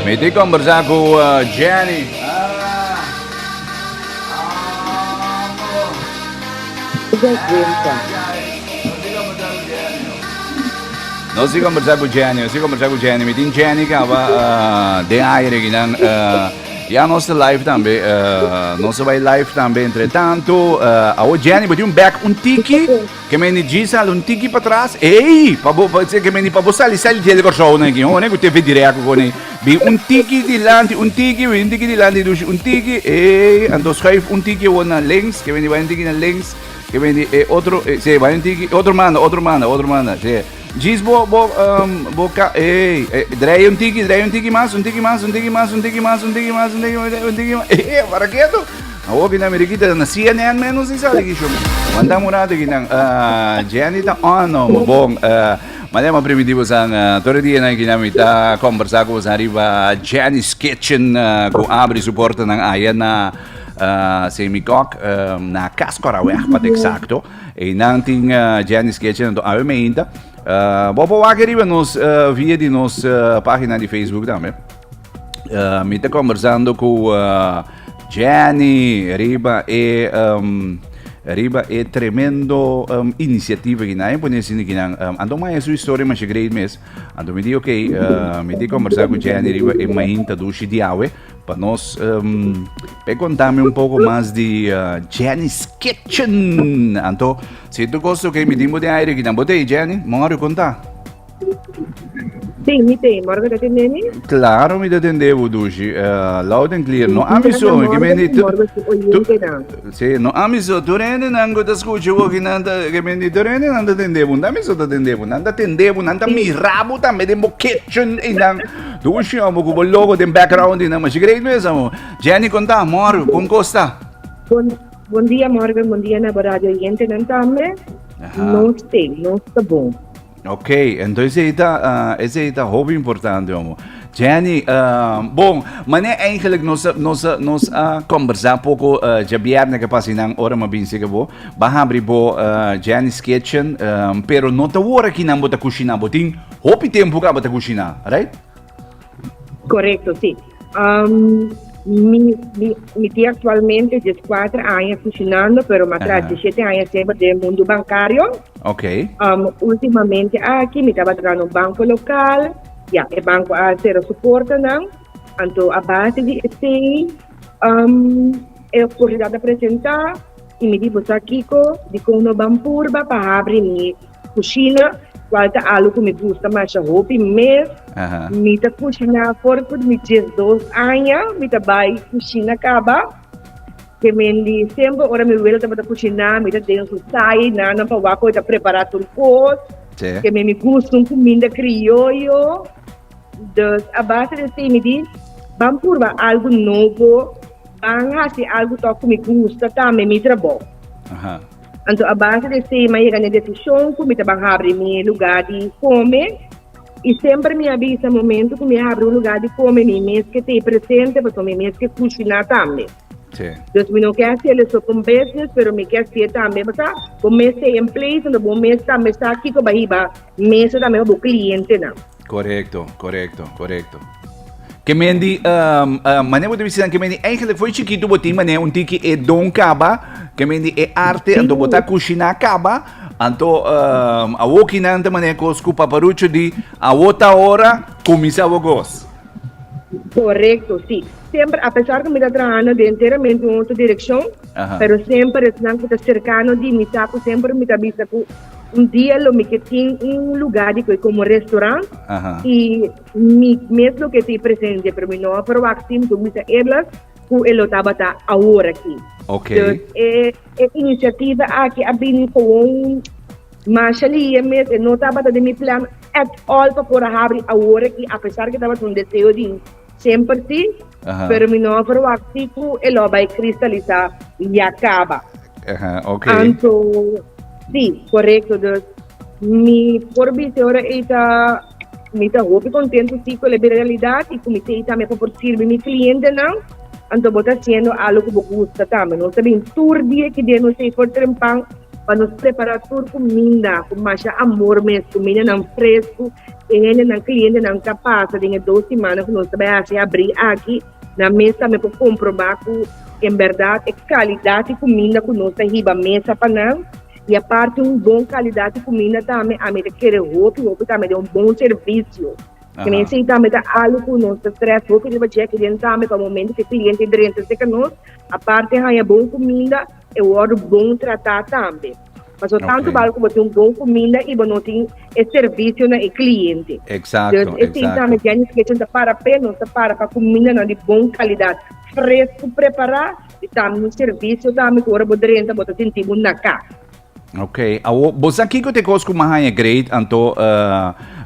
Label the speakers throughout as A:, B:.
A: Mi tin kombersá ku Jenny. Nos tin kombersá ku Jenny, nos tin kombersá ku Jenny. Mi tin Jenny kaba den aire kinan. Ya nos ta live tambe. Nos ta bai live tambe entre tanto. Awo Jenny, bo tin un back un tiki. Ke meni dji sali un tiki patras, ey! Pa bo, pa, ke meni pa bo sali sali di Kòrsou nan aki, hone ku TV direct ku kone. Bin un tiki dilanti, un tiki, bin un tiki dilanti dushi, un tiki, ey! Anto schuif un tiki awor na links, ke meni bai un tiki na links, ke meni e otro, e, si, bai un tiki, otro manda, otro manda, otro manda, si. Djis bo, bo, um, bo ka, ey, e, draai un tiki, draai un tiki mas, un tiki mas, un tiki mas, un tiki mas, un tiki mas, un tiki mas, un tiki mas, ey, para ketu. Awor ki nan mira ki ta na CNN menos di sali ki show. Wanta un rato ki nan. Uh, Jenny ta on no, ma bon. Uh, ma lema primitivo san uh, todo dia nan ki nan mi ta conversa ku bosan riba Jenny's Kitchen uh, ku abri su porta nan aya na uh, Semikok uh, na Kaskoraweg pa exacto. E nan tin uh, Jenny's Kitchen anto awe meinta. Uh, bo por wak riba nos uh, via di nos uh, pagina di Facebook tambe. Uh, mi ta conversando cu uh, Jenny riba e um, riba e tremendo um, iniciativa que na pone sini que nan um, ando mai su historia mas great mes ando mi di ok uh, mi di conversar cu Jenny riba e mainta dushi di awe pa nos um, pe contame un poco mas di uh, Jenny's Kitchen anto si tu costo que mi timbo de aire que nan bote Jenny moro conta
B: Sí, mi te. Morgen ta tende mi?
A: Claro, mi ta tende bo, Dushi. Uh, loud and clear. No ami so, que me di
B: Morgen su oyentenan.
A: Sí, no ami so. Tur hende nan ku ta skucha bo ki nan ta, ke me di tur hende nan ta tende bo. Nan mi so ta tende bo. Nan ta tende bo, nan ta mira bo tambe den bo kitchen i nan. Dushi, amo ku bo logo den background i nan. Ma si great mes, amo. Jenny, konta, moro, kon kosta?
B: Bon, bon dia, Morgan. Bon dia na bo radio oyentenan tambe.
A: Aha.
B: Nos te, nos ta bon.
A: Ok, entonces esei ta, uh, esei ta hopi importante, homo. Jenny, uh, bon, mané eigenlijk nos nos nos a conversa poco uh, djabierne que pasa nan ora ma bin sega bo. Ba habri bo uh, Jenny's Kitchen, um, pero no ta ora ki nan bo ta kushina, bo tin hopi tempo ka bo ta kushina, right?
B: Correcto, sí. Um, mi, mi, mi tin actualmente 14 aña kushinando, pero ma tras 17 aña semper den mundo bancario.
A: Ok.
B: Um, últimamente aki mi tabata trahando un banco local. Ja, e banco a cera su portanan. Anto a base di esei, um, e oportunidad a presenta y mi di bo sa kiko, di kon no ban purba pa habri mi Kushina, kual ta algu ku mi gusta masha hopi mes. Mi ta kushiná for ku mi 12 aña, mi ta bai kushina kaba. Ke men di semper ora mi wela tabata kushiná, mi ta den su sai nan pa wak ku e ta prepará tur kos. Ke men mi gusta un kuminda krioyo. Dus a base di esei mi di, ban purba algu nobo, ban hasi algu tòg ku mi gusta tambe mi trabou. Anto a base di esei mi a yega na e desishon ku mi ta ban habri mi lugá di kome. I semper mi a bisa momento ku mi a habri un lugá di kome mi mes ke t'ei presente pasobra mi mes ke kushiná tambe.
A: Sí.
B: Dus mi no ke hasié so kon business pero mi ke hasié tambe pasobra bo mes t'ei en place anto bo mes tambe sa kiko bo a hiba mesa tambe pa bo klientenan.
A: Korekto, korekto, korekto. Ke men di, um, uh, mane bo ta bisa ke men di, eigenlijk foi chiquito bo tin mane un tiki e don kaba, ke men di e arte, anto bo ta kushina kaba, anto um, awo kinan ta mane kos ku paparucho di, awo ta ora, kumisa bo gos.
B: Korekto, si. Semper, a pesar ku mi ta trahando den enteramente un otro direkshon,
A: Aha.
B: pero semper esnan ku ta serkano di mi sa ku semper mi ta bisa ku un dia lo mi ke tin un lugar di koe komo restaurant
A: Aha.
B: i Mi mes lo ke tin presente, pero mi no a verwacht sin ku bisa eerlijk ku e lo tabata awor aki.
A: Ok.
B: Dus e, e inisiativa aki a bini gewoon masha lihe mes, e no tabata den mi plan at all pa por a habri awor aki, a pesar ku tabata un deseo di semper si,
A: Aha.
B: pero mi no a verwacht si ku e lo bai kristalisá ya kaba.
A: Aha, ok.
B: Anto, sí, korekto. Dus mi por bisa ora ei ta Mi ta hopi contento si cu el a bira realidad y cu mi t'ey tambe pa por sirbi mi clientenan. Anto bo ta haciendo algo cu bo gusta tambe. Nos ta bin tur dia ki den nos ey for trempan. pa nos prepará tur kuminda ku masha amor mes, kumindanan fresku, e hendenan, klientenan ta pasa den e dos simannan ku nos ta bai hasi abrí aki, nan mes tambe por komprobá ku en bèrdat e kalidat di kuminda ku nos ta hiba mesa pa nan, i aparte un bon kalidat di kuminda tambe ami ta kere hopi hopi tambe den un bon servisio. Kende esei tambe ta algu ku nos ta strès hopi riba dje kende tambe pa momento ku e kliente drenta serka nos, aparte haña bon kuminda, e wòrdu bon tratá tambe. Pasobra tantu bal ku bo tin un bon kuminda i bo no tin e servisio na e kliente.
A: Exacto,
B: Dus esei tambe Jenny's Kitchen ta para p'e, nos ta para pa kumindanan di bon kalidat, fresku prepará i tambe un servisio tambe ku ora bo drenta bo ta sinti bo na kas.
A: Ok, awo bo sa kiko te kos ku mi a haña great, anto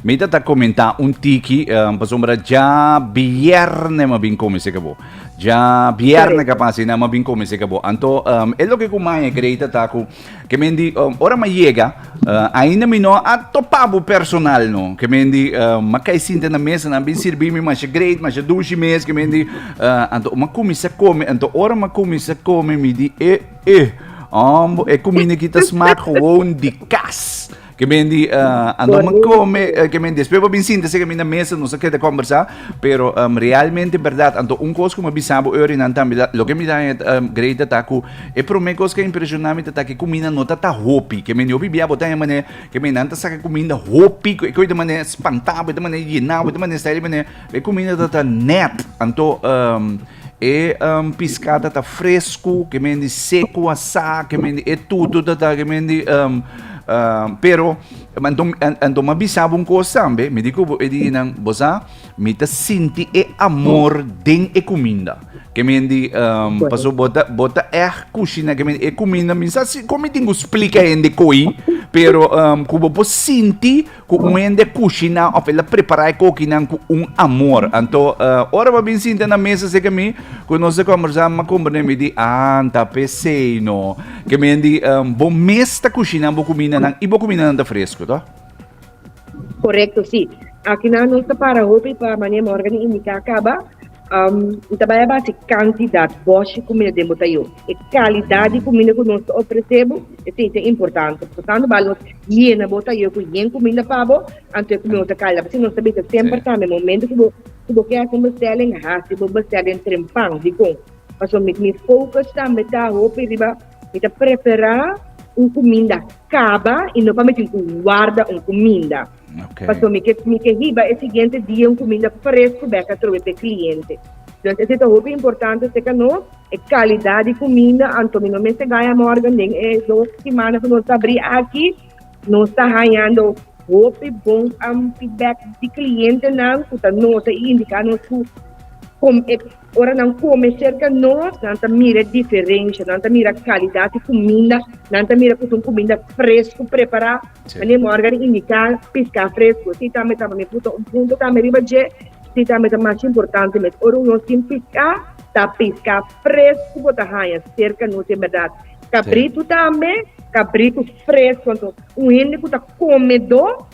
A: mi ta ta komentá un tiki, pasobra dja bierne mi a bin kome seka bo. Dja bierne kapas asina mi a bin kome seka bo. Anto e loke ku mi a haña great ta ta ku ke men di ora mi a yega ainda mi no a topa bo personal no. Ke men di mi a kai sinta na mesa nan a bin sirbi mi masha great, masha dushi mes ke men di anto mi a kuminsá kome, anto ora mi a kuminsá kome mi di e Eh, hombo, e comida aqui ta smaak gewoon di kas. Que men di, uh, ando me come, eh, que men después bin sinta se que na mesa, no sé qué te conversa, pero um, realmente verdad, anto un cos como bisabo ori nan tambe, lo que mi da um, great ta ku, e prome cos que impresiona mi ta que comida no ta ta hopi, que men yo bibia bota mane, que men nan ta saca comida hopi, que que de mane espantabo, de mane llenabo, de mane style, mane, e comida ta ta net, anto um, E piská ta ta fresku, ke men di seku asá, ke men di e tutu ta ta, ke men di um, pero anto anto m'a bisa bo un kos tambe, mi di ku bo e dianan, bo sa, mi ta sinti e amor den e kuminda. Ke men di paso bo ta bo ta ègt kushina, ke men e kuminda mi sa si kon mi tin ku splika hende koi, pero ku bo por sinti Ku un hende kushiná òf el a prepará e kokinan ku un amor. Anto, ora bo a bin sinta na mesa serka mi, ku nos a kòmbersá, mi a komprendé, mi di, Ah, ta p'esei no. Ke mi di, bo mes ta kushiná bo kumindanan i bo kumindanan ta fresku, tò?
B: Korekto, sí. Akinan nos ta para hopi pa manera Morgan a indiká kaba. N ta bai a base kantidat bòshi kuminda den bo ta yo. E kalidat di kuminda ku nos ta ofresé bo, esei ta importante. Por tantu bal nos yena bo ta yo ku yen kuminda pa bo, anto e kuminda no ta kalidat. Pasobra nos ta bisa semper tambe, momento ku bo ku bo ke hasi un bestelling, hasi bo bestelling trempan. Dikon? Pasobra mi mi focus tambe ta hopi riba mi ta preferá un kuminda kaba i no pa mi tin ku warda un kuminda.
A: Okay.
B: Paso mi ke mi ke hiba e siguiente dia un kuminda fresku bek atrobe p'e kliente. Dus esei ta hopi importante serka nos, e kalidat di kuminda, anto mi no mester gaya morgen den e dos simana ku nos ta abri aki, nos ta hañando hopi bon feedback di klientenan ku ta nota i indiká nos ku kom e Ora nan kome serka nos, nan ta mira e diferensha, nan ta mira kalidat di kuminda, nan ta mira ku ta un kuminda fresku prepará. Manera Morgan a indiká, piská fresku. Esei tambe ta mi puta un punto tambe riba dje, esei tambe ta masha importante mes. Ora nos tin piská, ta piská fresku bo ta haña serka nos en bèrdat. Kabritu tambe, kabritu fresku. Anto un hende ku ta komedó,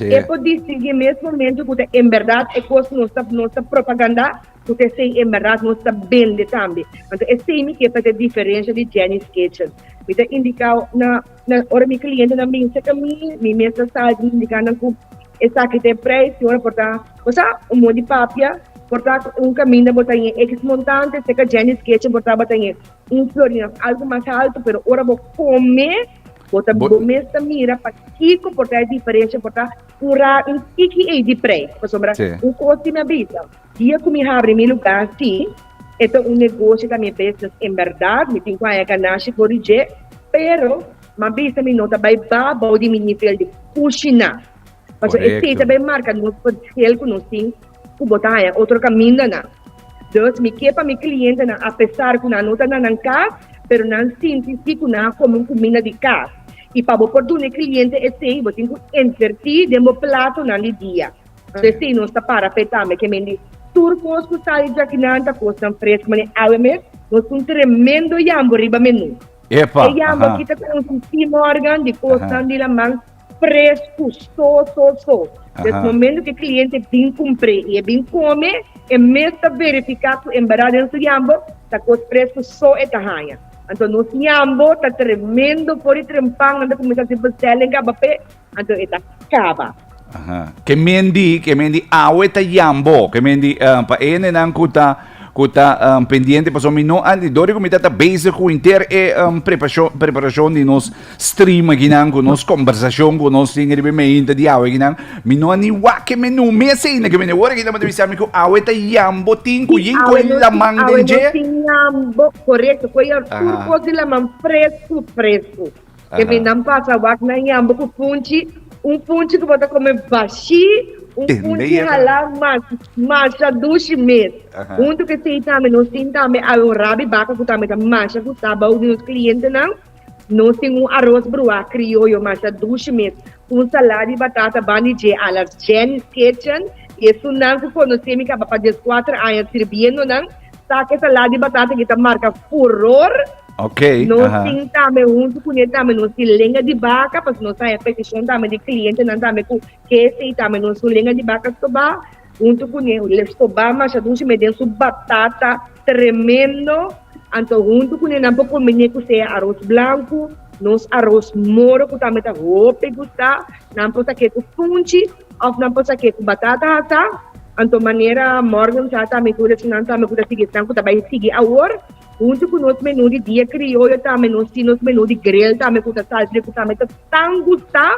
B: e por distinguí mes momento ku ta en bèrdat e kos ku nos ta nos ta propagandá. Ku ta esei en bèrdat nos ta bende tambe. Anto esei mi ke pa ta e diferensha di Jenny's Kitchen. Mi ta indiká na na ora mi klientenan bin serka mi, mi mes ta sali mi indiká nan ku esaki ta e preis, si ora por ta, bo sa, un modo di papia, por ta ku un kaminda bo ta haña ekis montante, serka Jenny's Kitchen por ta bo ta haña un florin òf algu mas haltu, pero ora bo kome bo ta bo mes ta mira pakiko por ta e diferensha, por ta un ra un tiki ei di preis, pasobra un kos si mi a bisa. Dia ku mi habri mi lugá sí, e ta un negoshi, ta mi business en bèrdat, mi tin ku haña ganashi for di dje, pero m'a bisa mi no ta bai ba bou di mi nivel di kushiná. Pasobra esei ta bai marka nos verschil ku nos tin ku bo ta haña otro kamindanan. Dus mi ke pa mi klientenan apesar ku nan no ta na nan kas, pero nan sinti sí ku nan a kome un kuminda di kas. I pa bo por duna e kliente esei, bo tin ku invertí den bo platonan di dia. P'esei nos ta para p'e tambe ke men di tur kos ku sali djakinan ta kosnan fresku manera awe mes nos tin un tremendo yambo riba menú.
A: Epa,
B: E yambo
A: aha.
B: aki ta konsistí Morgan di kosnan di laman fresku so so so. Des
A: Aha.
B: momento ku e kliente bin kumpr'é i e bin kome e mes ta verifiká ku en bèrdat den su yambo ta kos fresku so e ta haña. Anto nos yambo ta tremendo for di trempan nan ta kuminsá hasi bestelling kaba p'e, anto e ta kaba.
A: Aha. Ke men di, ke men di awe ta yambo, ke men di uh, pa enenan ku ta ku ta um, pendiente paso mi no andi dori ku mi ta ta bezig ku inter e um, preparashon preparashon di nos stream akinan ku nos kombersashon ku nos tin riba meinta di awe akinan mi no ani wak e menu mes ainda ke mene ora kita manda bisa mi ku awe ta yambo tin ku yin
B: Awe
A: ku
B: no tin,
A: laman
B: awe
A: den
B: no
A: dje
B: tin yambo, korekto, ku ya tur
A: Aha.
B: kos di laman fresku fresku. Ke mi nan pasa wak nan yambo ku funchi, un funchi ku bo ta kome bashí, un
A: Tende
B: funchi
A: yega.
B: halá mas masha dushi mes.
A: Aha.
B: Huntu ku esei tambe nos tin tambe algo rabi baka ku tambe ta masha gustá bou di nos klientenan. Nos tin un aros bruá krioyo masha dushi mes, ku un salada di batata bandi dje a la Jenny's Kitchen. I esunnan ku konosé mi kaba pa dieskuater aña sirbiendo nan, sa ku e salada di batata aki ta marka furor.
A: Ok,
B: Nos
A: aha.
B: tin tambe huntu kuné tambe nos tin lenga di baka, pasobra nos haña petishon tambe di klientenan tambe ku ke esei tambe nos un lenga di baka stobá huntu kuné. Stobá masha dushi me den su batata tremendo. Anto huntu kuné nan por kombiné ku sea aros blanku, nos aros moro ku tambe ta hopi gustá. Nan por sak'é ku funchi òf nan por sak'é ku batata hasá. Anto manera Morgan sa tambe tur esnan tambe ku ta sigui esnan ku ta bai sigui awor. Huntu ku nos menú di dia krioyo tambe nos tin nos menú di grill tambe ku ta salsa ku tambe ta tan gustá.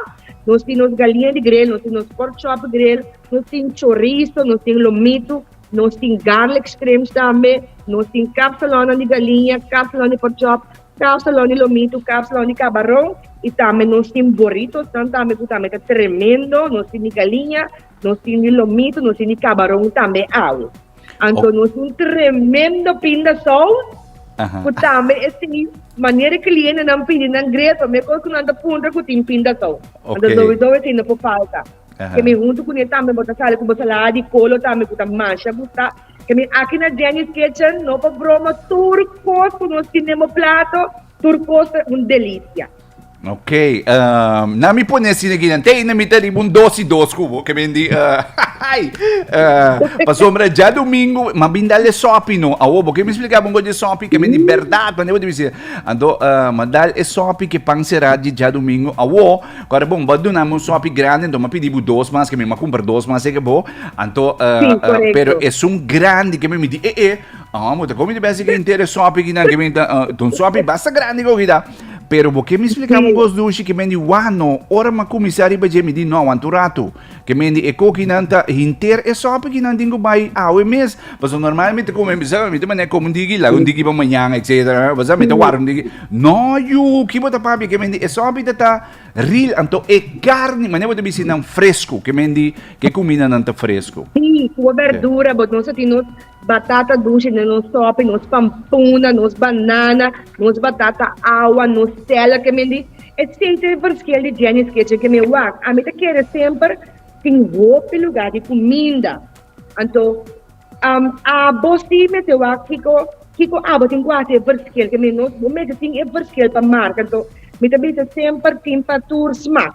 B: Nos tin nos galiña di grill, nos tin nos pork chop grill, nos tin chorizo, nos tin lomito, nos tin garlic shrimps tambe, nos tin kapsalonnan di galiña, kapsalon di pork chop, kapsalon di lomito, kapsalon di kabaron i tambe nos tin burritosnan tambe ku tambe ta tremendo. Nos tin di galiña, nos tin di lomito, nos tin di kabaron tambe awe. Anto nos un tremendo pinda saus ku tambe e si manera e klientenan pidi nan grill prome kos ku nan ta puntra ku tin pinda saus. Anto sowieso esei no por falta. Ke mi huntu kuné tambe bo ta sali ku bo salada di kolo tambe ku ta masha gusta. Ke mi aki na Jenny's Kitchen no por broma tur kos ku nos tin den bo plato tur kos ta un delisia.
A: Ok, um, na mi pone asina aquí, te na mi ta riba un dos y dos cubo, que mendi, uh, ai, uh, pasobra ja domingo, ma bin dale sopi no, awo, porque mi explica bongo de sopi, que mendi verdad, mande bo te ando, uh, ma dal e sopi que pan será di ja domingo, awo, kore bon, bo duna un sopi grande, anto ma pidi bu dos mas, que mi ma compra dos mas, que bo, anto, uh,
B: Sí,
A: uh, pero
B: correcto.
A: es un grande, que mi mi di, eh, eh, ah, mo te come di besi que intere sopi, que nan, que mi ta, uh, un sopi basta grande, ko kita, Pero bo ke mi splika un kos dushi ke men di wah no, ora m'a kuminsá riba dje mi di no aguanta un ratu. Ke men di e kokinan ta hinter e sòpi ki nan tin ku bai awe mes. Pasobra normalmente mi ta kome mi sa mi ta manera kome un diki laga un diki pa mañana etsetera bo sa mi ta warda un diki. No yu ki bo ta papia ke men di e sòpi ta ta real anto e karni manera bo ta bisa nan fresku ke men di ke kumindanan ta fresku.
B: Sí, ku bo berdura bo nos a tin nos Batata dushi den nos sopi, nos pampuna, nos banana, nos batata awa, nos sela ke men di esei ta e verschil di Jenny's Kitchen ke men wak. Ami ta kere semper tin hopi lugar di kuminda. Anto abo si mester wak kiko kiko abo tin ku hasi e verschil ke men nos bo mester tin e verschil pa marka. Anto mi ta bisa semper tin pa tur smak.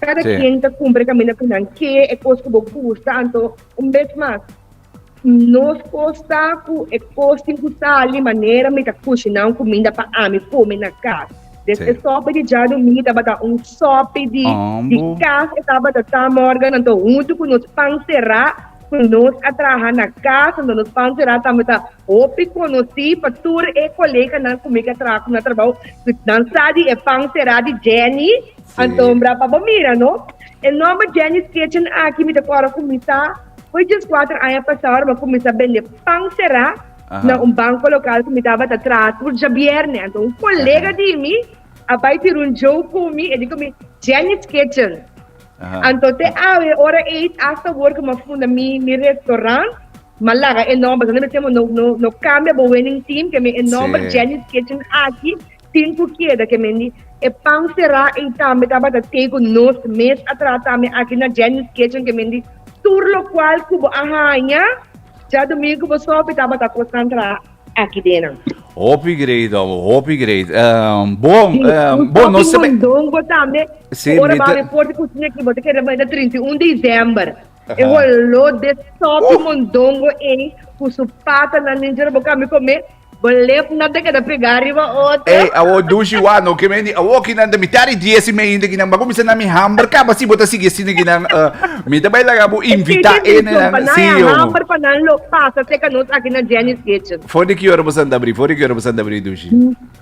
B: Kada kien ta kumpra e kaminda ku nan ke, e kos ku bo gusta. Anto un bes mas Nos kos ta ku e kos tin ku sali manera mi ta kushiná un kuminda pa ami kome na kas. Des e sòpi di djadumingu tabata un sòpi di di kas e tabata ta Morgan anto huntu ku nos pan será ku nos a traha na kas anto nos pan será tambe ta hopi konosí pa tur e koleganan ku mi ke traha ku mi na trabou nan sa di e pan será di Jenny anto bra pa bo mira no e nòmber Jenny's Kitchen aki mi ta kòrda kuminsá Foi dieskuater aña pasá ora mi a kuminsá bende pan será na un banko lokal ku mi tabata traha tur djabièrnè. Anto un kolega di mi a bai tira un joke ku mi, e di ku mi, Jenny's Kitchen. Anto te awe ora ei asta awor ku mi a funda mi mi restaurant, mi a laga e nòmber. Pasobra mi tempu no no no kambia bo winning team, ke mi e nòmber Jenny's Kitchen aki tin ku keda. Ke mi di e pan será ei tambe tabata te ku nos mes a traha tambe aki na Jenny's Kitchen, ke mi di Tur lokual ku bo a haña djadumingu ku bo sopi tabata kosnan traha aki den nan.
A: Hopi great hoor, hopi great. Bon, bon,
B: nos ta mondongo tambe. Si, ora ba report di kusina aki, bo ta kere bai na 31 december. E holó de sopi mondongo ei ku su patanan den djere bo kami kome. Bo lepnan ta keda pegá riba otro.
A: Ey, awo dushi wa no ke mendi awo kinan ta mitad di dies i mei inda kinan ba kuminsa na mi hamber kaba si bo ta sigui asina kinan uh, mi ta bai laga bo invita
B: Esei ta
A: ene
B: intenshon pa
A: nan
B: nan
A: si
B: e
A: yo.
B: hamber pa nan lo pasa serka nos aki na Jenny's Kitchen.
A: For di ki ora bo santa abri? For di ki ora bo santa abri dushi?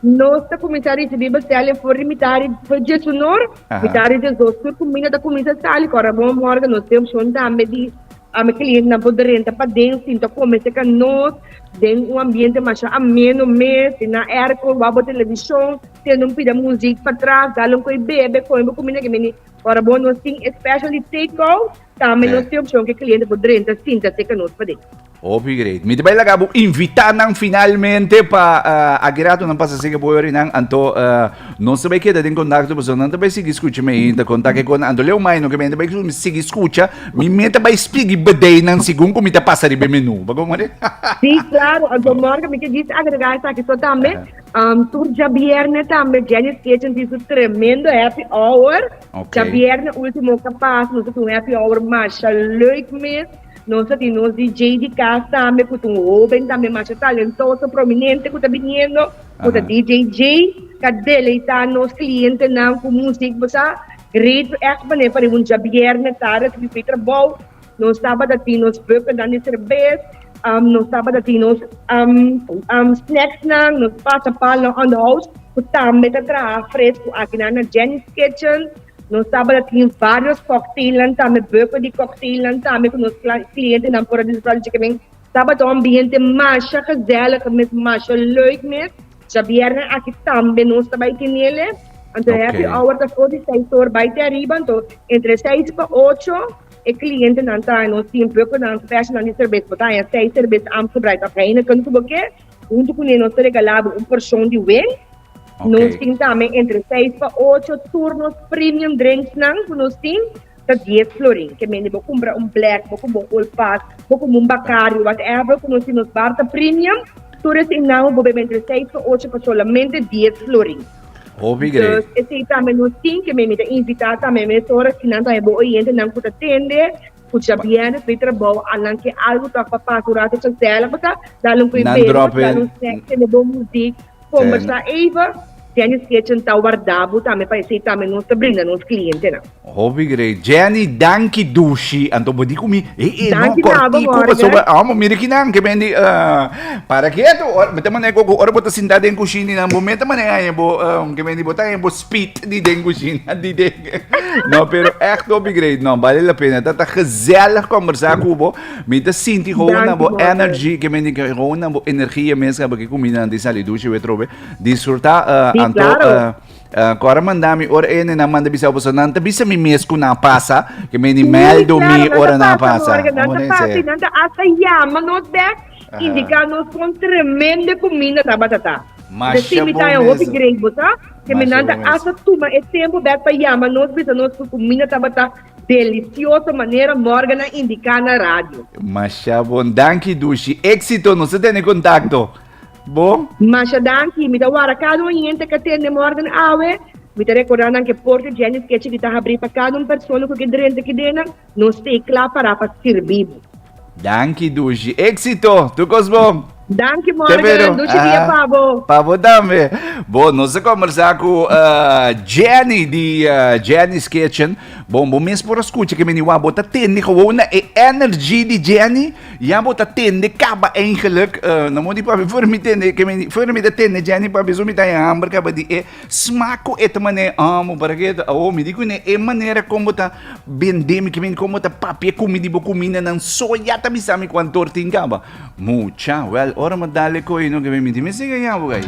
B: Nos ta kuminsá risibí bestelling for di mitad di for diesunor, mitad di diesdos tur kuminda ta kuminsá sali kòrda bon morgen nos tin opshon tambe di Ami clientenan por drenta paden sinta come cerca nos den un ambiente masha ameno mes, tin nan airco, wak bo television, tende un pida muziek patras, dal un coi bebe, come bo cuminda ke meni. Ora bo nos tin e special di take out, tambe nos tin opcion ke cliente por drenta sinta cerca nos paden.
A: Hopi great. Mi ta bai laga bo invita nan finalmente pa aki rato nan pasa sega bo nan anto nos ta bai keda den contacto pasobra nan ta bai sigui scucha mi ainda konta ke kon anto leu mai no ke mi ta bai sigui scucha mi me ta bai spigi bedei nan segun ku mi ta pasa riba e menu. Ba como de?
B: Sí, claro. Anto morgen mi ke djis agrega esaki so tambe. Tur djabierne tambe Jenny's Kitchen tin su tremendo happy hour. Djabierne ultimo ka pasa nos ta tin un happy hour masha leuk mes. Nos ta tin nos DJ di cas tambe cu ta un hoben tambe masha talentoso, prominente cu ta biniendo, cu ta DJ Jay, ta deleita nos clientenan cu music, bo sa, great echt manera pa riba un djabierne tarde si despues trabou, nos tabata tin nos buffetnan di cerbes, nos tabata tin nos snacksnan, nos pasapalnan on the house cu tambe ta traha fresco akinan na Jenny's Kitchen. Nos tabata tin varios cocktailnan tambe, buffet di cocktailnan tambe cu nos clientenan por a disfruta di dje. Tabata un ambiente masha gezellig mes, masha leuk mes. Djabièrnè aki tambe nos ta bai tinele. Anto happy hour ta for di seis or bai te ariba, anto entre seis pa ocho e clientenan ta nos tin buffetnan specialnan di cerbes. Bo ta haña seis cerbes Amstelbright of Heineken cu bo ke. Hunto cu ne nos ta regala bo un porcion di wing. Nos tin tambe entre seis pa ocho tur nos premium drinksnan ku nos tin ta dies florin. Ke mende bo kumpra un black, bo kumpra un old pass, bo kumpra un Bacardi, whatever ku nos tin nos bar ta premium, tur eseinan bo bebe entre seis pa ocho pa solamente dies florin.
A: Hopi great.
B: Dus esei tambe nos tin, ke mi ta invita tambe mesora si nan tambe bo oyentenan ku ta tende ku djabièrnè bai trabou a nan ke algu tok pa pasa un rato gezellig, bo ta dal un koe
A: Nan
B: bebe,
A: drop
B: dal
A: in.
B: un snack, tende bo muziek. Kombersá even, Jenny's Kitchen ta warda bo tambe pa esei tambe nos ta brinda nos clientenan.
A: Hopi great. Jenny, danki dushi. Anto bo di ku mi, e e no,
B: Danki na bo,
A: kortiku
B: Morgan.
A: pasobra amo mira kinan ke men di para ketu. Ora mi ta mane koko ora bo ta sinta den kushina nan bo meta mane haña bo ke men di bo ta haña bo speed di den kushina di den. No, pero echt hopi great. No, bale la pena. Ta ta gezellig kombersá ku bo. Mi ta sinti gewoon na bo energy, ke men di gewoon na bo energia mes kaba ke kumina nan di sali dushi we trobe. Disfruta
B: Sí,
A: anto
B: claro.
A: kora manda mi ora ene nan manda bisa boso nan ta bisa mi mes ku nan pasa, ke men di
B: Sí,
A: meldo
B: claro,
A: mi
B: nan
A: ora
B: ta
A: nan
B: pasa,
A: pasa.
B: Morgan, nan
A: Amo
B: ta
A: den
B: pasa
A: se.
B: y nan ta hasta llama nos bek, indica nos con tremendo comida tabata ta.
A: Masha
B: Desi mi
A: bon
B: ta hopi
A: mes.
B: great, bo sa? Ke men
A: Masha
B: nan ta
A: bon mes.
B: hasta tuma e tempo bek pa llama nos bisa nos ku comida tabata Delicioso manera Morgan a indica na radio.
A: Masha bon. Danki Dushi. Éxito. Nos ta tene contacto. Bon?
B: Masha danki. Mi ta wara cada un oyente cu a tende Morgan awe. Mi ta recorda nan cu e porta Jenny's Kitchen ki ta habri pa cada un persona cu ke drenta kidenan. Nos ta e cla para pa sirbi bo.
A: Danki Dushi. Éxito. Tur cos bon.
B: Danki
A: Te
B: Morgan.
A: vero.
B: Dushi dia pa bo.
A: Pa bo tambe. Bon, nos a conversa cu Jenny di Jenny's Kitchen. Bon, bo mes por a scucha que meni wa bo ta tende gewoon na e energy di Jenny. Ya bo ta tende caba eigenlijk. No mo di papi voor mi tende que meni voor mi ta tende Jenny papi so mi ta hamber caba di e Smaak ku e ta manera amo para ke awo mi di kuné e manera kon bo ta bende mi kimin kon bo ta papia ku mi di bo kumindanan so ya ta bisa mi kuantu or tin kaba mucha wèl ora mi dal e koe no ke mi tin mester gaña bo gai.